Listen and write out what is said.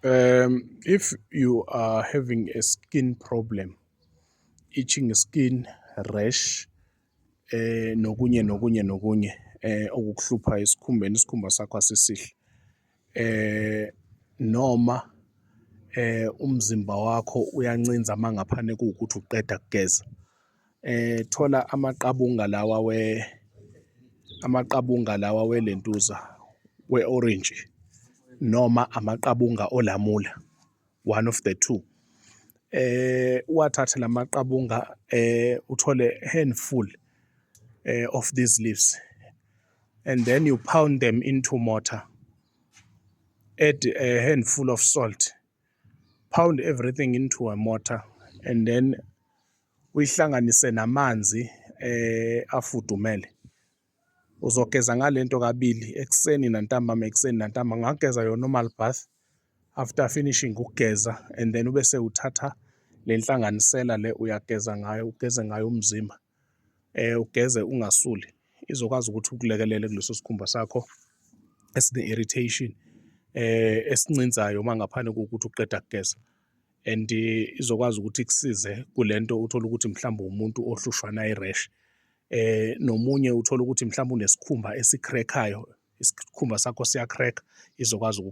If you are having a skin problem, itching skin, rash, nokunye nokunye nokunye okukuhlupha esikhumbeni, isikhumba sakho asisihle, noma umzimba wakho uyancinza uma ngaphane kuwukuthi uqeda kugeza, thola amaqabunga lawa amaqabunga lawa welentuza, we-orintshi noma amaqabunga olamula, one of the two. Uwathathe la maqabunga, uthole handful of these leaves and then you pound them into mortar, add a handful of salt, pound everything into a mortar and then uyihlanganise namanzi afudumele. Uzogeza ngalento kabili, ekuseni nantambama, ekuseni nantambama. Ungageza your normal bath, after finishing ukugeza and then ubese uthatha le nhlanganisela le, uyageza ngayo, ugeze ngayo umzimba, ugeze ungasuli. Izokwazi ukuthi ukulekelele kuleso sikhumba sakho esine-irritation, esincinzayo uma ngaphane kuwukuthi uqeda kugeza, and izokwazi ukuthi ikusize kule nto. Uthole ukuthi mhlawumbe umuntu ohlushwa nayi-rash, nomunye uthola ukuthi mhlawumbe unesikhumba esi-crack-ayo, isikhumba sakho siya-crack, izokwazi.